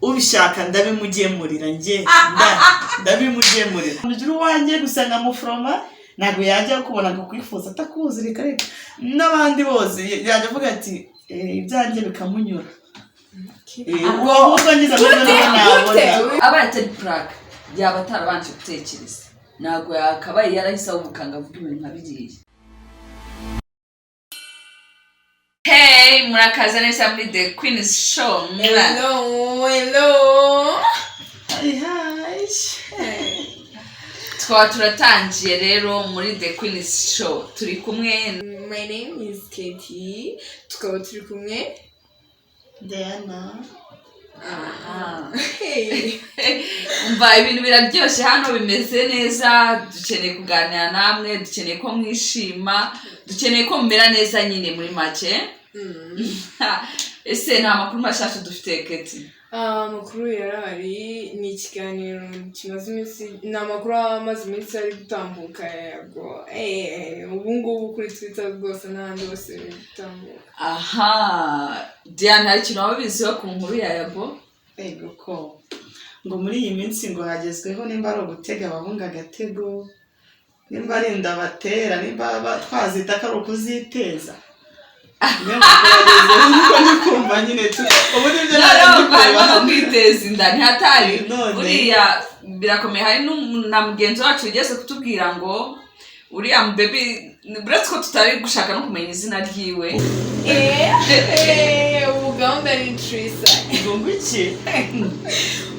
Ubishaka ndabimugemurira, njye ndabimugemurira. Ugira uwanjye gusa nkamuforoma, ntabwo yajya kubona ngo kwifuza atakuzi. Reka reka, n'abandi bose yajya avuga ati: "Eh, ibyanjye bikamunyura." Ubwo ahubwo ngize amahirwe nawe nabona. Abaye atari prank, yaba atarabanje gutekereza, ntabwo yakabaye yarahise ahubuka ngo avuge ibintu nka biriya. Hey, murakaza neza muri The Queen's Show. Hello, hello. Hi, hi. Twaba turatangiye rero muri The Queen's Show, turi kumwe. My name is Katie. Tukaba turi kumwe. Diana. Aha. Hey. Umva, ibintu biraryoshye hano, bimeze neza. Dukeneye kuganira namwe, dukeneye ko mwishima, dukeneye ko mumera neza nyine muri make. Ese nta makuru mashyashya dufite, Keti? Ah, amakuru yarahari. Ni ikiganiro kimaze iminsi, ni amakuru amaze iminsi ari gutambuka. Yego. Ubu ngubu kuri Twitter rwose n'ahandi hose biri gutambuka. Aha, Diane, hari ikintu waba ubiziho ku nkuru ya Yago? Ego ko ngo muri iyi minsi ngo hagezweho, nimba ari ugutega abahungu agatego, nimba ari inda batera, nimba twazita ko ari ukuziteza. Niyo makuru agezweho, niko ndi kumva nyine tu ubu nibyo nari Noneho ndi harimo kureba. no kwiteza inda, ntihatari. None. Buriya birakomeye. Hari na mugenzi wacu wigeze kutubwira ngo uriya mubebi, uretse ko tutari gushaka no kumenya izina ryiwe. Ubu gahunda ni Trisa. Ngo ngwiki?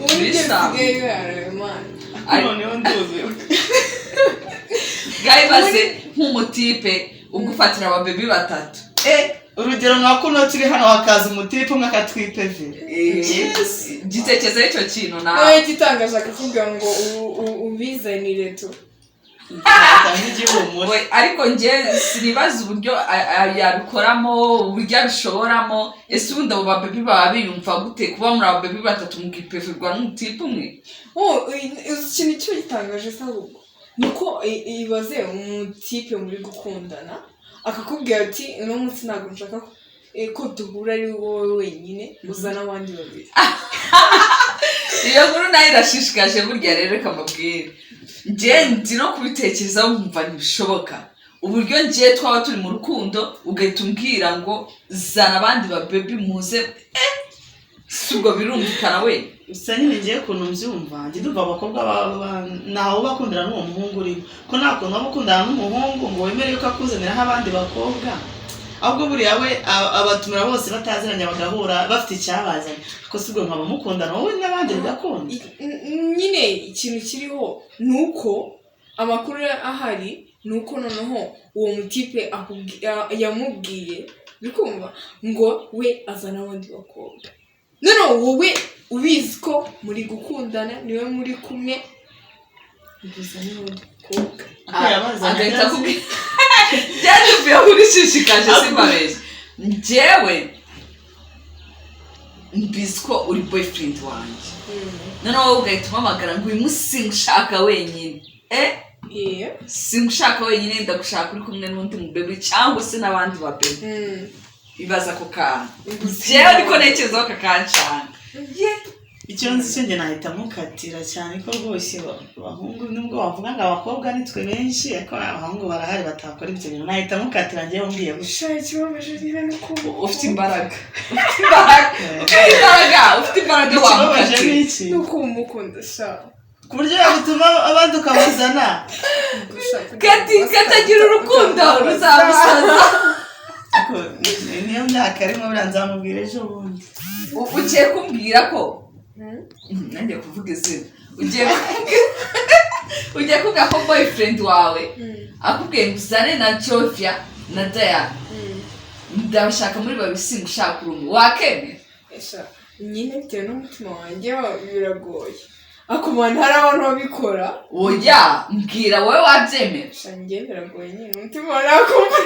Ubu nibyo Trisa. bisigaye biharaye, man. Noneho ndumiwe. Bwayibaze nk'umutipe ugufatira ababebi batatu. Urugero nka kuno turi hano, hakaza umutipe umwe akatwipevera. Yes. Gitekerezo icyo kintu Nawe nawe. igitangaje, akakubwira ngo ubizanire tu. Atanga igihumure. We, ariko njye sinibaza uburyo yabikoramo, uburyo abishoboramo. Ese ubundi abo babebi baba biyumva gute kuba muri abo babebi batatu mukipeferwa n'umutipe umwe? Oh, uzi ikintu kiba gitangaje se ahubwo? Ni uko ibaze umutipe muri gukundana akakubwira ati: "Uno munsi ntabwo nshaka ko duhura ari wowe wenyine, uzana abandi babiri." Iyo nkuru nayo irashishikaje burya. Rero reka mbabwire, njye ndi no kubitekerezaho nkumva ntibishoboka uburyo njye twaba turi mu rukundo ugahita umbwira ngo zana abandi babebi muze. Si ubwo birumvikana we? Gusa nyine ngiye ukuntu mbyumva, njye ndumva abakobwa ntawe uba akundana n'uwo muhungu urimo, ko nta kuntu waba ukundana n'umuhungu ngo wemere yuko akuzaniraho abandi bakobwa. Ahubwo buriya we abatumira bose bataziranye, bagahura bafite icyabazanye. Ariko si ubwo nkaba mukundana wowe n'abandi bigakunda? Nyine ikintu kiriho ni uko amakuru ahari ni uko noneho uwo mutipe yamubwiye, uri kumva, ngo we azana abandi bakobwa, noneho wowe ubizi ko muri gukundana, niwe muri kumwe, ngo uzane abandi bakobwa. Ako yabazanye Agahita atazi. akubwira byavuye kuri shishikaje. Simbabeshye, njyewe mbizi ko uri boyfriend wanjye, noneho wowe ugahita umpamagara ngo uyu munsi singushaka wenyine. Singushaka wenyine, ndagushaka uri kumwe n'undi mubebi cyangwa se n'abandi babebi. Ibaza ako kantu. Njyewe ariko ntekerezaho kakancana ye. Icyo nzi cyo, njye nahita mukatira cyane, ko rwose abahungu, nubwo wavuga ngo abakobwa ni twe benshi, ariko abahungu barahari batakora ibyo bintu. Nahita mukatira njyewe umbwiye gutya. Sha, ikibabaje nyine ni uko Ufite imbaraga, ufite imbaraga, ufite imbaraga, ufite imbaraga. Ikibabaje Wamukatira. ni iki? Ni uko umukunda sha. Ku buryo yagutuma abandi ukamuzana. Kati katagira urukundo ruzamusaza. Ariko niyo myaka arimo, buriya nzamubwira ejo bundi. Ugiye kumbwira ko nanjye kuvuga izina, ugiye kumbwira ko boyfriend wawe akubwiye ngo uzane na Jovia na Diana, ndabashaka muri babiri, singushaka uri umwe, wakemera? Sha, nyine bitewe n'umutima wanjye biragoye, ariko man, hari abantu babikora. Oya, mbwira wowe, wabyemera? Sha, njye biragoye nyine, umutima wawe nakumva.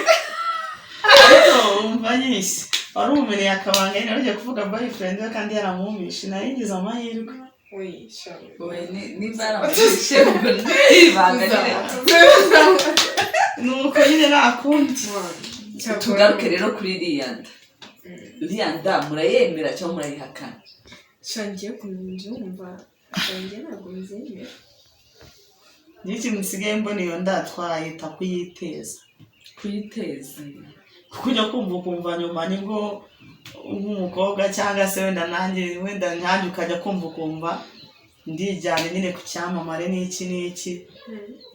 Ariko wumva nyinshi wari umumeneye akabanga nyine, ugiye kuvuga boyfriend we kandi yaramumishe, nayo ngize amahirwe. Oyi, sha. Wowe nimba yaramuhishe, ubwo ni ibanga nyine. Nuko nyine nta kundi. Tugaruke rero kuri iriya nda. Iriya nda murayemera cyangwa murayihakana? Shangiye kumenya mbyumva, shangiye ntabwo mbyemera. Niyo ikintu nsigaye mbona, iyo ndatwayita kuyiteza. Kuyiteza. Kuko ujya kumva ukumva nyuma nibwo nk'umukobwa cyangwa se wenda nanjye, wenda nkanjye, ukajya kumva ukumva ndijyana nyine ku cyamamare n'iki n'iki,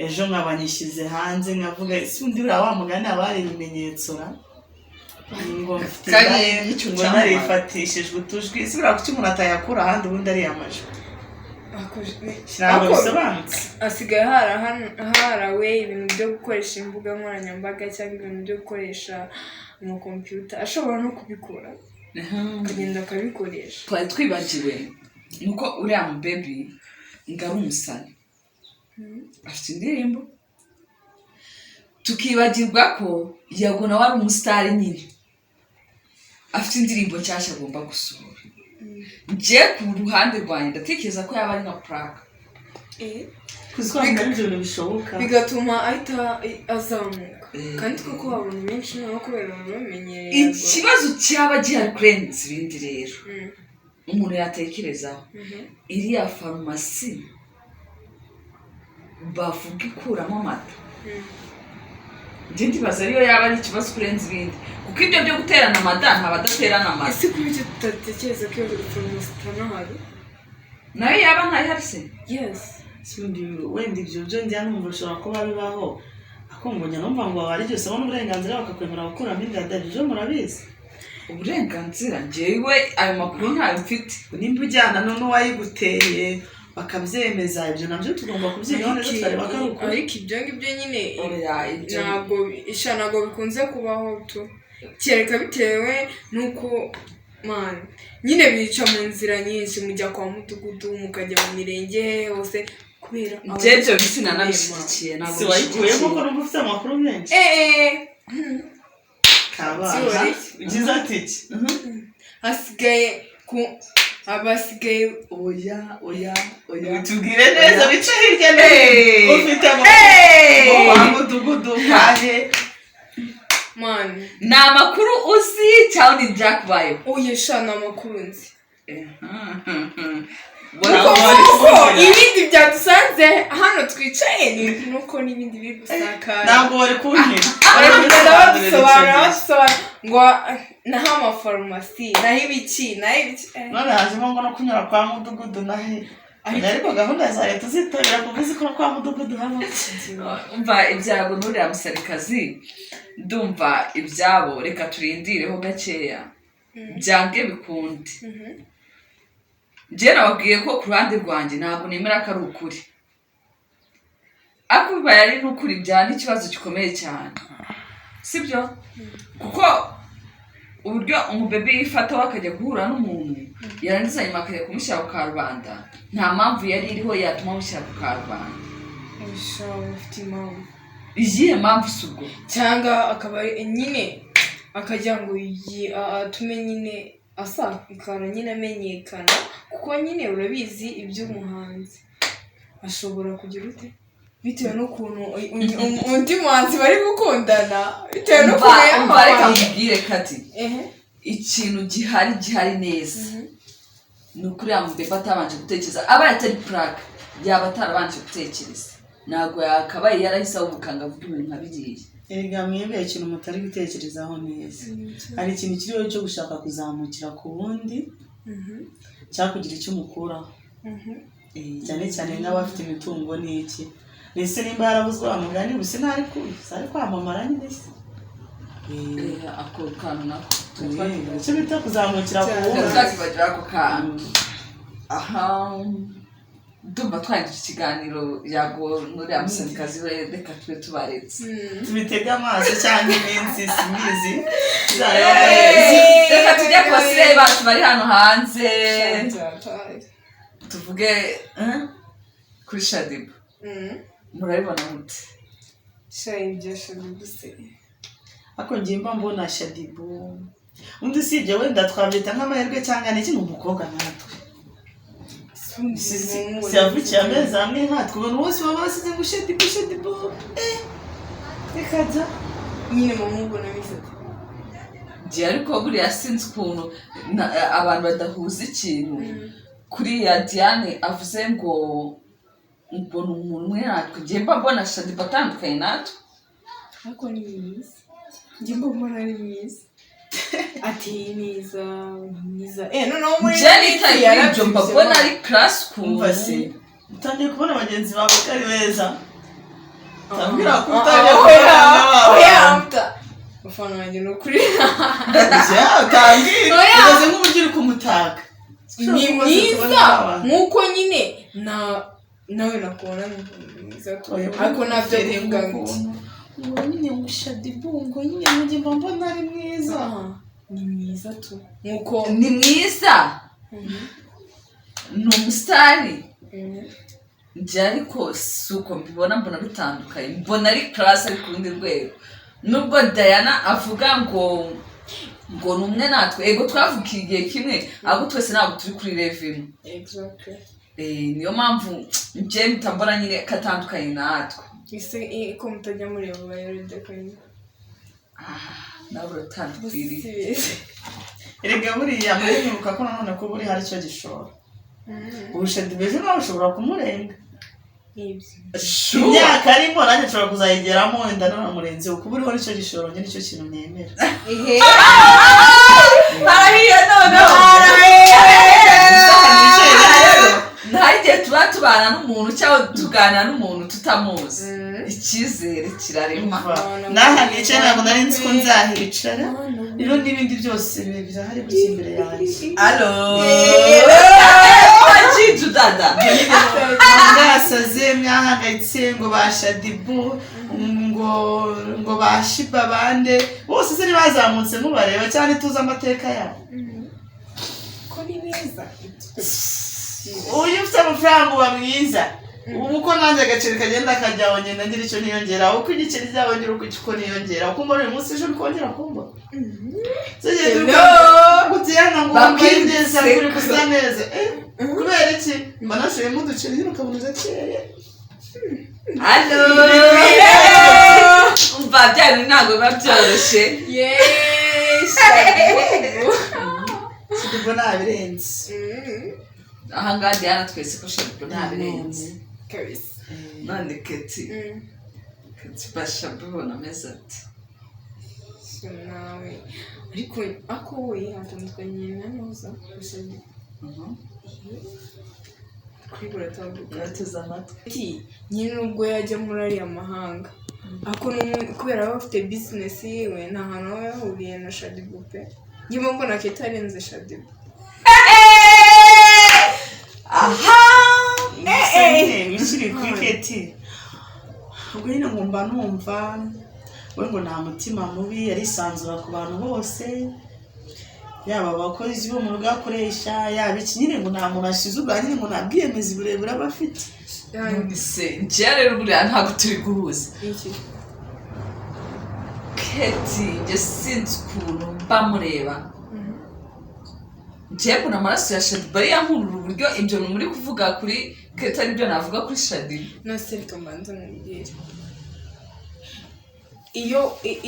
ejo nkaba nyishyize hanze, nkavuga ese undi uriya wa mugani haba hari ibimenyetso ra ngo mfite Kandi inda, n'icyo ngo cyamamare. Narifatishijwe utujwi, ese buriya kuki umuntu atayakura ahandi ubundi ari amajwi? Ntabwo bisobanutse. Hasigaye harawe ibintu byo gukoresha imbuga nkoranyambaga cyangwa ibintu byo gukoresha amakompiyuta, ashobora no kubikora akagenda akabikoresha. Twari twibagiwe nuko uriya mubebi ngo ari umusani, afite indirimbo, tukibagirwa ko Yago nawe ari umusitari nyine, afite indirimbo nshyashya agomba gusohora. Njye ku ruhande rwanjye ndatekereza ko yaba ari nka prank. Kuzisobanura ibyo bintu bishoboka. Bigatuma ahita azamuka. Kandi koko abantu benshi noneho kubera abantu bamenyereye Yago. Ikibazo cyaba gihari kurenza ibindi rero umuntu yatekerezaho, iriya farumasi bavuga ikuramo amata, njye ndibaza ariyo yaba ari ikibazo kurenza ibindi, kuko ibyo byo guterana amada nta badaterana amata. Ese kuba icyo tutatekereza ko iyo farumasi itanahari? Nayo yaba ntayihari se? Yes. Si ubundi wenda ibyo byo njya numva bishobora kuba bibaho, ariko ngo njya numva ngo hari igihe usaba n'uburenganzira bakakwemera gukuramo inda, ibyo byo murabizi? Uburenganzira, njyewe ayo makuru ntayo mfite. Nimba ujyana n'uwayiguteye bakabyemeza, ibyo nabyo tugomba kubyigaho neza tukareba ko ari ukuri. Ariko ibyo ngibyo nyine Oya, ibyo ntabwo isha, ntabwo bikunze kubaho tu, kereka bitewe n'uko man nyine bica mu nzira nyinshi, mujya kwa mudugudu, mukajya mu mirenge hose, kubera Njye ibyo sinanabishyigikiye, ntabwo Si wayikuyemo ko bishyigikiye. numva ufite amakuru menshi? Eee. Kabaha. Sorry. Ugize ati iki? Hasigaye ku abasigaye. Oya, oya, oya. Tubwire neza, bice hirya no hino, ufite amakuru Hey! ngo kwa mudugudu nkahe? Man. Ni amakuru uzi cyangwa ni ibyakubayeho? Oya sha, ni amakuru nzi. Kuko Ntabwo kuko wari kumbwira. Ibindi byadusanze hano twicaye ni nuko n'ibindi biri gusakara. Ntabwo wari kuntera. Bari kugenda badusobanura, badusobanura ngo naho amafarumasi, naho ibiki, naho ibiki. None hajemo ngo no kunyura kwa mudugudu nahe? Ariko gahunda za leta uzitabira kuko uzi ko no kwa mudugudu haba. Umva, ibyago n'uriya musarikazi, ndumva ibyabo reka turindireho gakeya byange bikunde. Njye nababwiye ko ku ruhande rwanjye ntabwo nemera ko ari ukuri, ariko bibaye ari n'ukuri byaba n'ikibazo gikomeye cyane, sibyo? Kuko uburyo umubebe yifataho akajya guhura n'umuntu, yarangiza nyuma akajya kumushyira ku karubanda, nta mpamvu yari iriho yatuma amushyira ku karubanda. Sha, ufite impamvu. Iyihe mpamvu si ubwo? Cyangwa akaba nyine akagira ngo atume nyine asakara nyine, amenyekana, kuko nyine urabizi iby'umuhanzi, ashobora kugira ute bitewe n'ukuntu undi muhanzi bari gukundana, bitewe n'ukuntu Umva, reka yamamaye. nkubwire kati ikintu gihari, gihari neza, ni ukuri ya mubebe atabanje gutekereza, abaye atari prank yaba atarabanje gutekereza, ntabwo yakabaye yarahise ahubukanga avuga ibintu nka biriya. Erega mwebwe ikintu mutari gutekerezaho neza, hari ikintu kiriho cyo gushaka kuzamukira ku wundi cyangwa kugira icyo umukuraho. Cyane cyane nk'abafite imitungo n'iki, ndetse nimba yaravuzwe wa mugani gusa ntari kwamamara nyine se. Ako kantu nako Icyo bita kuzamukira ku wundi. Twakibagira ako kantu. Aha ndumva twangije ikiganiro, Yago n'uriya musanikazi we, reka tube tubaretse. Tubitege amaso cyangwa iminsi simbizi tuzareba neza. Reka tujye ku basireyi bacu bari hano hanze, tuvuge kuri Shaddyboo. Murabibona mute? Sha, ibyo Shaddyboo se. Ariko njye mba mbona Shaddyboo, undi usibye wenda twabyita nk'amahirwe cyangwa n'iki, ni umukobwa natwe. Si yavukiye amezi amwe nkatwe, ubona bose baba basize ngo Shaddyboo, Shaddyboo, reka jya. Nyine mama ubona bize. Njye ariko buriya sinzi ukuntu abantu badahuza ikintu. Kuriya Diane avuze ngo ni umuntu umwe natwe, njye mba mbona Shadiba atandukanye natwe. Ariko ni mwiza, njye mbona ari mwiza, ateye neza, ni mwiza, noneho muri Njye nitaye kuri ibyo, mba mbona ari class Umva se, ukuntu. utangiye kubona bagenzi bawe ko ari beza, utambwira ko utangiye kubona Oya, abafana banjye ni ukuri. Utambwira. Oya. Umeze nk'uburyo uri kumutaka. Ni mwiza nk'uko nyine na nawe nakubona ni mwiza tu, ariko ntabyo kuvuga ngo Ngo nyine ngo Shadibu, ngo nyine mujye mba mbona ari mwiza. Ah, ni mwiza tu, nk'uko Ni mwiza, ni umusitari. Njye ariko si uko mbibona, mbona bitandukanye, mbona ari class, ari ku rundi rwego. Nubwo Diana avuga ngo ni umwe natwe, ego twavukiye igihe kimwe, ahubwo twese ntabwo turi kuri level imwe. Exactly. Niyo mpamvu njye mpita mbona nyine ko atandukanye natwe. Ese ko mutajya mureba bayaride kanyine? Nawe uratandukiriye. Erega buriya muribuka ko nanone ko buri hari icyo gishoro, ubu Shadibu ejo nawe ushobora kumurenga. Nibyo. Imyaka arimo nanjye nshobora kuzayigeramo, wenda nanamurenze, kuko uriho nicyo gishoro. Njye nicyo kintu nemera. Harahiye noneho. Nta igihe tuba tubana n'umuntu cyangwa tuganira n'umuntu tutamuzi, icyizere kirarema. N'aha nicaye ntabwo nari nzi ko nzahicara, rero n'ibindi byose birahari gutya imbere yanjye. Alo, wakinje udada. Mwasaze, mwahangayitse ngo ba Shadibu, ngo ba Shiba, bande bose se ntibazamutse mubareba cyane? Tuzi amateka yabo. Ko ni beza. Uyu ufite amafaranga uba mwiza. Ubu uko nanjye agaceri kagenda kajyaho, ngenda ngira icyo niyongera, uko igiceri cyabo ngira uko niyongera, uko mbona uyu munsi, ejo bikongera kumbona. Gutiyana ngo wambaye neza, uri gusa neza. Kubera iki? Mba nashoyemo uduceri nyine, ukabona urakeye. Alo, umva, bya bintu ntabwo biba byoroshye. Yeee. Ubwo nabirenze. Ahangaha Diana twese ko Shadibu ntabirenze. Kabisa. None Keti, Keti basha mbibona ameze ati So nawe ariko ako we hatandukanye na noza gusa kuri buratandukanye. Nateze amatwi. Ati nyine nubwo yajya muri ariya mahanga, ariko kubera aba afite bizinesi yiwe, nta hantu aba yahuriye na Shadibu pe. Njye mbona Keti arenze Shadibu. Aha. Ukiri kuri Keti, ubwo nyine ngo mba numva we ngo nta mutima mubi, arisanzura ku bantu bose, yaba abakozi bo mu rugo akoresha, yaba iki, nyine ngo nta muntu asuzugura, nyine ngo nta bwiyemezi burebure aba afite. None se njye rero buriya ntabwo turi guhuza. Iki? Keti njye sinzi ukuntu mba mureba, njye mbona amaraso ya Shadiba ariyo ankurura, uburyo ibyo muri kuvuga kuri Keti aribyo navuga kuri Shadiba. None reka mbanze mubwire,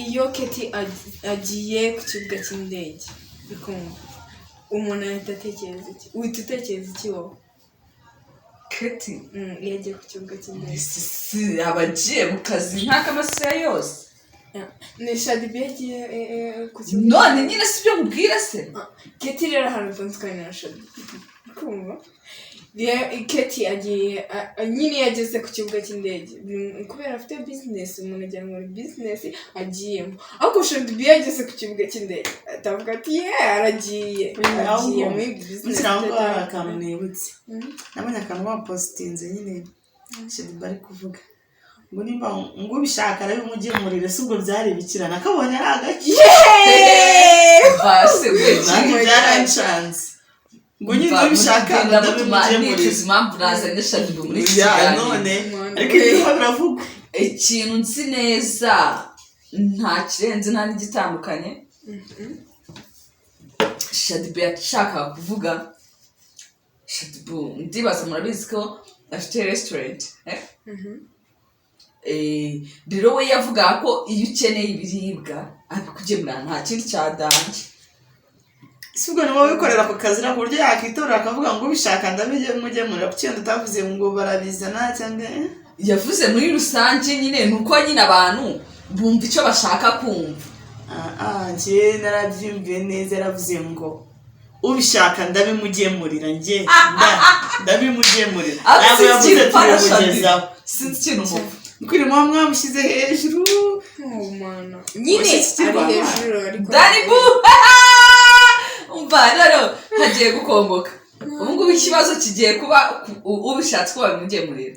iyo Keti agiye ku kibuga cy'indege, bikumva umuntu ahita atekereza iki? Uhita utekereza iki wowe? Keti? Iyo agiye ku kibuga cy'indege. Si aba agiye mu kazi nk'ak'amasaha yose. Ni Shadiba iyo agiye ku kibuga. None nyine si byo nkubwira se? Keti rero ahantu atandukanye na Shadiba, kumva Keti agiye nyine iyo ageze ku kibuga cy'indege, kubera afite bizinesi, umuntu agira ngo ni bizinesi agiyemo, ariko Shadiba iyo ageze ku kibuga cy'indege atavuga ati ye aragiye, agiye muri bizinesi. Munsi naho ngaho hari akantu nibutse. Nabonye akantu bapositinze nyine, Shadiba ari kuvuga ngo nimba ngo ubishaka arabimugemurire. Si ubwo byari ibikirana akabonye ari agaki? Vase. Nanjye byarancanze, ngo nyine ubishaka ndabimugemurire. Nicuza impamvu nazanye Shadiba muri iki Ya, kiganiro. none ariko ibiriho biravugwa. Ikintu nzi neza, nta kirenze nta n'igitandukanye, Shadiba yashakaga kuvuga, Shadibu ndibaza murabizi ko afite restaurant, eh? Rero we yavugaga ko iyo ukeneye ibiribwa abikugemurira, nta kindi cya danger. Si ubwo ni wowe wikorera ku kazi ku buryo yakitorera akavuga ngo ubishaka ndabimugemurira? Kuki wenda utavuze ngo barabizana cyangwa eh? Yavuze muri rusange nyine, ni uko nyine abantu bumva icyo bashaka kumva. Ah, ah, njye narabyumviye neza, yaravuze ngo ubishaka ndabimugemurira, njye ndabimugemurira. Ariko Ntabwo sinzi yavuze ikintu upfa na Shadi. tubimugezaho. Sinzi ikintu umupfa. Kuri muba mwamushyize hejuru. Oh, mana, nyine Washyikirwa ari abana. hejuru, ariko Dani bu, umva rero hagiye gukongoka ubu ngubu, ikibazo kigiye kuba ubishatse ko babimugemurira.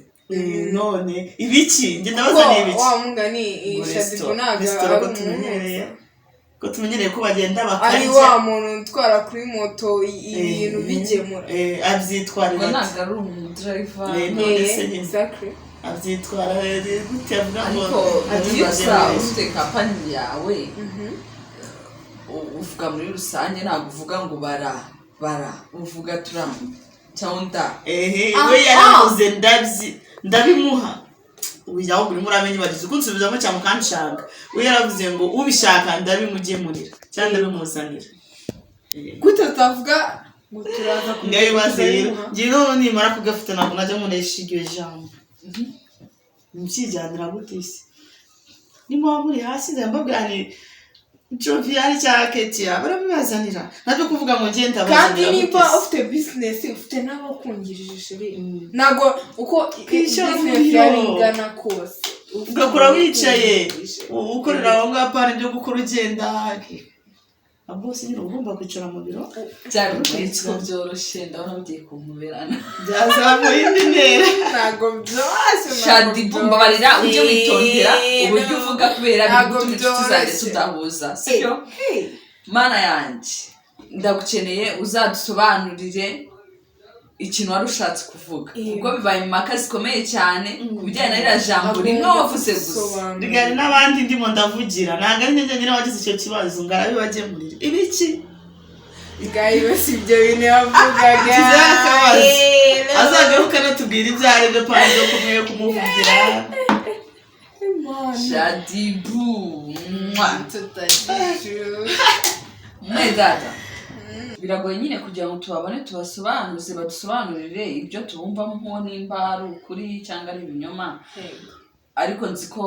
None ibiki? Njye Kuko ndabaza ni ibiki? wa mugani iyi Ngo Shadibu ntabwo resitora ari ko tumenyereye umuntu ko tumenyereye ko bagenda ari bakarya. Wa muntu utwara kuri moto ibintu bigemura. Abyitwarira Ubwo ate? ntabwo ari umudriver. None se nyine. Exactly. Abyitwara gute avuga ngo Ariko iyo usa abyitwarira? ufite company yawe, uvuga muri rusange, ntabwo uvuga ngo bara bara, uvuga tura cyangwa nda. Ehe. Ah, We yaravuze ndabyi ndabimuha. Ubu ahubwo urimo uramenya ibarizo uko nsubizamo cyangwa ukanshaka. We yaravuze ngo ubishaka ndabimugemurira cyangwa ndabimuzanira. Gute utavuga ngo turaza Ngayo maze rero kubimuha? Njye rero nimara kugafite ntabwo najya nkoresha iryo jambo. Mbyijyanira gute se? Nimuba muri hasi mbabwira ni Jovial cyangwa Ketia barabibazanira, ntabyo kuvuga ngo ngende Kandi abazanira. niba Gute se? ufite business, ufite n'abakungirije, chéri, ntabwo uko Kwishyura business umuriro. yaba ingana kose ufite Ugakora wicaye, abakungirije. ukorera aho ngaho, apana ibyo gukora ugenda. Bose nyine uba ugomba kwicara mu biro. Byari ko byoroshye, ndabona bigiye kumpuberana. Byazamuye indi ntera. Ntabwo byoroshye, ntabwo Shadibu, mbabarira ujye witondera uburyo uvuga kubera biri Ntabwo gutuma inshuti zanjye byoroshye. tudahuza, sibyo? Hey. Mana yanjye, ndagukeneye uzadusobanurire ikintu wari ushatse kuvuga, kuko bibaye impaka zikomeye cyane ku bijyanye na ririya jambo rimwe wavuze gusa. Gusobanura. Rigari n'abandi ndimo ndavugira, ntabwo ari njye nyine wagize icyo kibazo ngo arabibagemurira ibiki. Gayi we si ibyo bintu yavugaga. Kizakabazo. Eh, Azagaruka anatubwira ibyo ari byo, pani byo kumwe kumuvugira. Imana. Shadibu, mwah. Tutagiju. Mwe dada, biragoye nyine kugira ngo tubabone, tubasobanuze, badusobanurire ibyo tubumvamo, nimba ari ukuri cyangwa ari ibinyoma, ariko nzi ko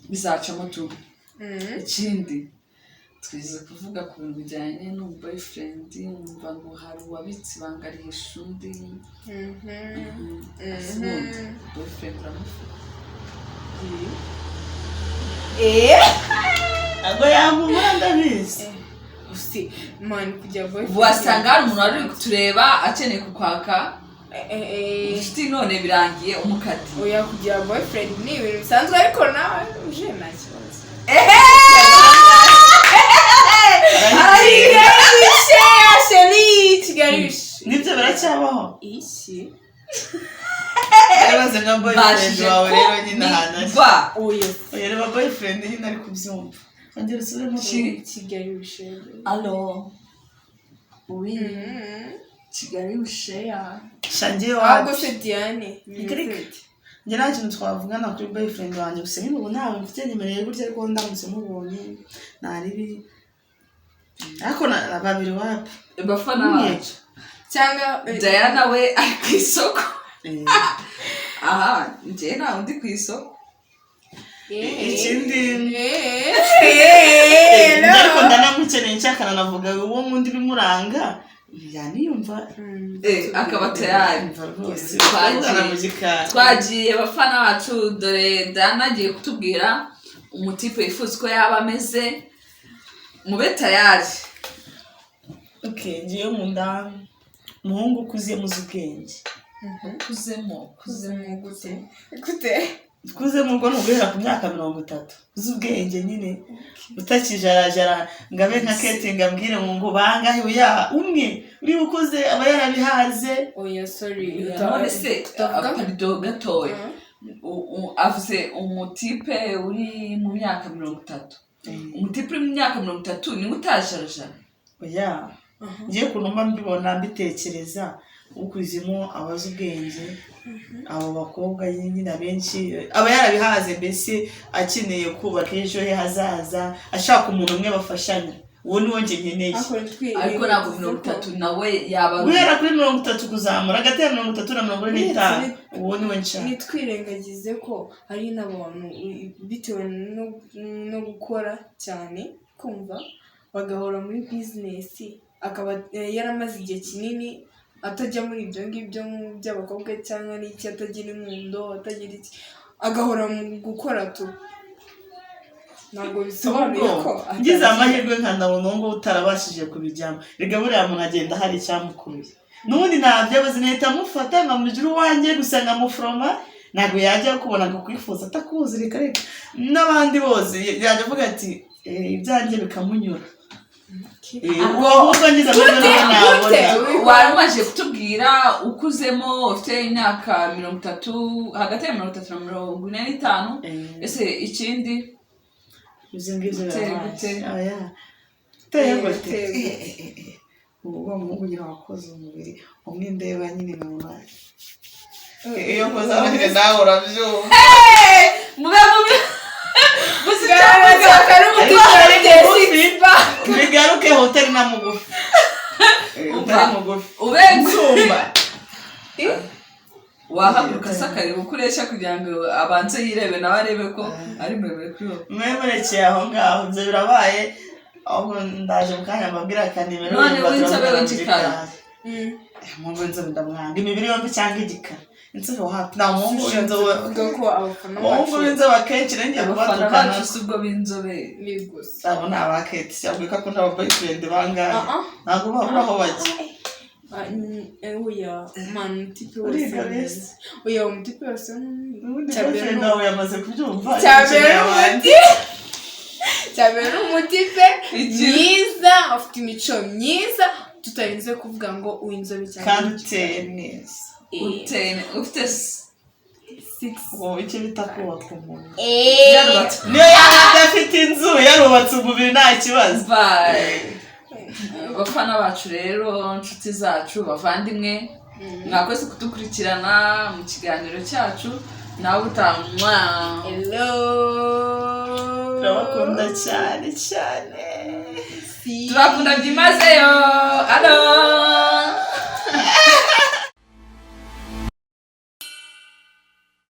bizacamo tu. Ikindi, twize kuvuga ku bintu bijyanye n'ubu boyfriend, numva ngo hari uwabitse ibanga rihisha undi. Ese ubundi boyfriend uramufite? Eh? Ntabwo yamubura, ndabizi. Si man kujya boyfriend. Wasanga hari umuntu wari uri kutureba akeneye kukwaka Eh, eh, eh. inshuti, none birangiye umukati. Oya, kugira boyfriend ni ibintu bisanzwe, ariko nawe uje nta kibazo. Arahiye. Chéri, Kigali wishe. Nibyo biracyabaho. Iki? Yarabaze nka boyfriend Mbashije wawe rero nyine ahantu ari. kumirwa. Oya. Oya, reba boyfriend nyine ari kubyumva, ongera usubiremo. Kigali wishe. Allo, oui, Kigali usheya. Shangiye Ahubwo wapi se Diane? Reka. Njye nta kintu twavugana kuri boyfriend wanjye, gusa nyine ubu ntawe mfite, nyemereye gutya, ariko ndamutse mubonye ntaribi, ariko babiri wapi. Bafana Umwe. bacu. Cyangwa Diana we ari ku isoko. Eh, Aha njyewe ntawe ndi ku isoko. Ikindi Eh, njye ariko ndanamukeneye, nshaka nanavuga uwo nkunda ibimuranga yaniyumva. Akaba tayari. Yumva rwose. Twagiye. Tuvugana mu gikari. Twagiye, bafana bacu, dore Diana agiye kutubwira umutipe yifuza uko yaba ameze, mube tayari. Okay, ngiye nkunda umuhungu ukuze muzi ubwenge. Ukuzemo, ukuzemo? Gute gute? Ukuze mu ubwo ni uguhera ku myaka 30, uzi ubwenge nyine, utakijarajara ngo abe nka Kete ngo ambwire ngo bangahe uya umwe uri ukuze aba yarabihaze. Oya, sorry. None se Utavuga pardon gatoya, avuze umutipe uri mu myaka 30, umutipe uri mu myaka 30 niwe utajarajara? Oya, ngiye ukuntu mba mbibona, mbitekereza. Ukuzemo abazi ubwenge. Abo bakobwa nyine abenshi aba yarabihaze, mbese akeneye kubaka ejo he hazaza, ashaka umuntu umwe bafashanya. Uwo ni wo njye nkeneye. Ariko ntabwo 30 nawe yaba ari Guhera kuri 30 kuzamura, hagati ya 30 na 45, uwo ni we nshaka. Ntitwirengagize ko hari n'abantu bitewe no gukora cyane, kumva bagahora muri bizinesi, akaba yaramaze igihe kinini atajya muri ibyo ngibyo by'abakobwa cyangwa n'iki, atagira inkundo, atagira iki, agahora mu gukora tu. Ntabwo bisobanuye ko Ngize amahirwe nkandabona uwo nguwo utarabashije kubijyamo. Rega buriya muntu agenda hari icyamukuruye, n'ubundi ntabyo abazi, nahita amufata nkamugira uwanjye gusa, nkamuforoma. Ntabwo yajya kubona ngo kwifuza atakuzi. Reka reka, n'abandi bose yajya avuga ati: "Ibyanjye bikamunyura." Ubwo ahubwo ngize amahirwe nawe Gute? nabona. Wari umaze kutubwira ukuzemo, ufite imyaka 30, hagati ya 30 na 45. Ese ikindi? Ibyo ngibyo Uteye birabaye. gute? Oya. Uteye gute? Uteye gute? Ubu wa muhungu nyine wakoze umubiri umwe, ndeba nyine nkabona iyo nkoze nyine nawe urabyumva. Mube mubi gusa. Garagaza Icyavuga ko ari Ariko umutima ari ufite mugufi, bigaruke utari na mugufi. Utari mugufi. Ube Nsumba. Wahaguruka se akareba uko ureshya kugira ngo abanze yirebe nawe, arebe ko ari muremure kuri wowe? Mwe murekeye aho ngaho, ibyo birabaye. Ahubwo ndaje mu kanya mbabwira akanimero. None w'inzobe, w'igikara? Umuhungu w'inzobe ndamwanga, imibiri yombi cyangwa igikara. Inzobe wapi, nta muhungu w'inzobe. Kuvuga ko abafana Umuhungu bacu w'inzobe akenshi ngiye Abafana kubatukana. bacu si ubwo b'inzobe. Ni gusa. Abo ni abaketi, yabwiye ko akunda aba boyfriend bangahe? Ah, ah. Ntabwo babura aho bajya. Ah, oya man, umutipe wose Uriga ni bese. mwiza. Oya, umutipe wese Ubundi cya mbere boyfriend ni wawe yamaze kubyumva. Cya mbere Ukeneye ni abandi. Cya mbere ni umutipe mwiza, afite imico myiza, tutarinze kuvuga ngo uw'inzobe cyangwa Kandi uteye neza. Uteye ufite six. Ubu icyo bita kubaka umuntu, Yarubatse. niyo yaba adafite inzu, yarubatse umubiri, nta kibazo. Bye. Bafana bacu rero, inshuti zacu, bavandimwe, mwakoze kudukurikirana mu kiganiro cyacu. Nawe utamwa. Hello. Turabakunda cyane cyane. See. Turakunda byimazeyo. Alo.